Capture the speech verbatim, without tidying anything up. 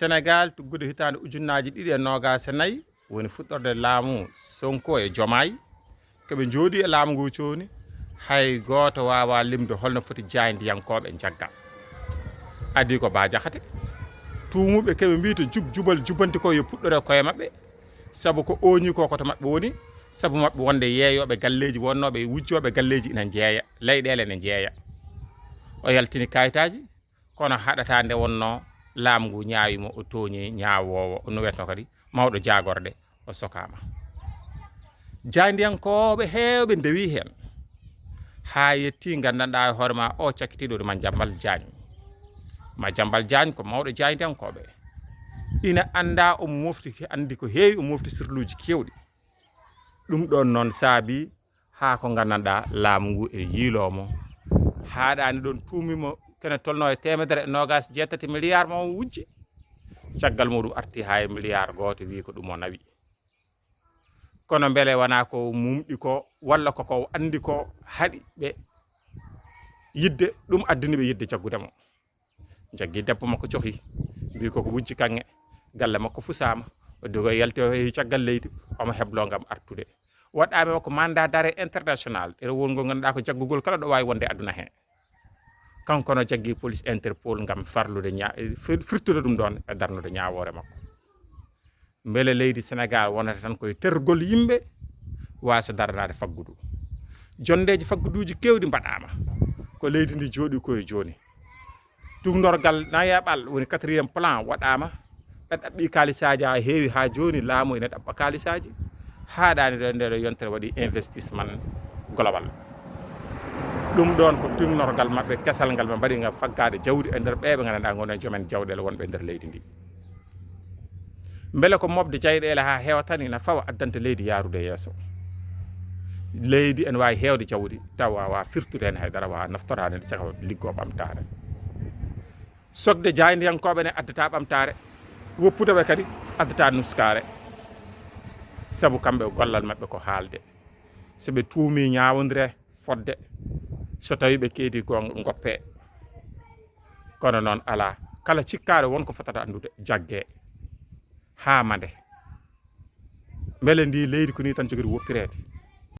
Senegaal, tuggude hitaande ujunnaaji ɗiɗi e noogaas e nayi, woni fuɗɗorde laamu Sonko e Jomaay, ko ɓe njooɗii e laamu ngu jooni, hay gooto waawaa limde holno foti jaayndiyankooɓe njaggal. Adii ko Bah Diakhaté. Tuumuɓe keɓe mbii to jub jubal jubanti ko yo puɗɗore koye maɓɓe, sabu ko ooñi ko koto maɓɓe woni, sabu maɓɓe wonde yeeyooɓe galleeji, wonnooɓe wujjooɓe galleeji ina njeeya, leyɗeele ne njeeya. O yaltini kayitaaji, kono haɗata nde wonnoo laamu ngu ñaawi mo, o tooñi ñaawoowo, no wiyetnoo kadi mawɗo jaagorɗe, o sokaama. Jaayndiyankooɓe heewɓe ndewii heen, haa yettii nganndanɗaa e hoore ma o cakkitiiɗo ɗum Madiambal Diagne. Madiambal Diagne ko mawɗo jaayndiyankooɓe. Ina anndaa, omo mofti, anndi ko heewi, o mofti sirluuji keewɗi. Ɗum ɗoon noon saabii haa ko nganndanɗaa laamu ngu e yiiloo mo. Haaɗaani ɗoon tuumii mo kene tolnoo e teemedere e noogaas jeetati miliyaar mo o wujji. Caggal muɗum arti haa e miliyaar gooto, wii ko ɗum o nawi. Kono mbele wonaa ko mumɗi ko, walla ko ko anndi ko haɗi ɓe yidde, ɗum addini ɓe yidde jaggude mo. Jaggi debbo makko cohi, mbii ko ko wujji kaŋŋe, galle makko fusaama, o dogo yalti o yehi caggal leydi, omo hebloo ngam artude. Waɗaama makko mandat d'arrêt international, ɗeɗo woni ngol ngannduɗaa ko jaggugol kala ɗo waawi wonde aduna hee. Kanko no jaggi police Interpol ngam farlude ña-, fir-, firtude ɗum ɗoon e darnude ñaawoore makko. Mbele leydi Senegaal wonata tan koye tergol yimɓe waasa daranaade faggudu? Jonndeeji fagguduuji keewɗi mbaɗaama. Ko leydi ndi jooɗi koye jooni. Tuugnorgal nayaɓal woni quatrième plan waɗaama. Ɓe ɗaɓɓi kaalisaaji haa heewi, haa jooni laamu ina ɗaɓɓa kaalisaaji. Haaɗaani ɗo nde ɗo yontere waɗi investissement global. Ɗum ɗoon ko tuugnorgal maɓɓe kesal ngal ɓe mbaɗi ngam faggaade jawdi e nder ɓee ɓe nganndanɗaa ngoni e joomen jawɗeele wonɓe e nder leydi ndi. Mbele ko moɓde jayɗeele haa heewa tan ina fawa addante leydi yaarude yeeso? Leydi ene waawi heewde jawdi tawa waawaa firtude heen hay dara, waawaa naftoraade nde caka liggoo ɓamtaare. Sokde jaayndiyankooɓe ne addata ɓamtaare, woppude ɓe kadi addata nuskaare. Sabu kamɓe gollal maɓɓe ko haalde. So ɓe tuumii ñaawondire fodde, so tawii ɓe keedi goonga ngoppee. Kono noon alaa, kala cikkaaɗo won ko fotata anndude, jaggee haa mande. Mbele ndi leydi ko nii tan jogori woppireede?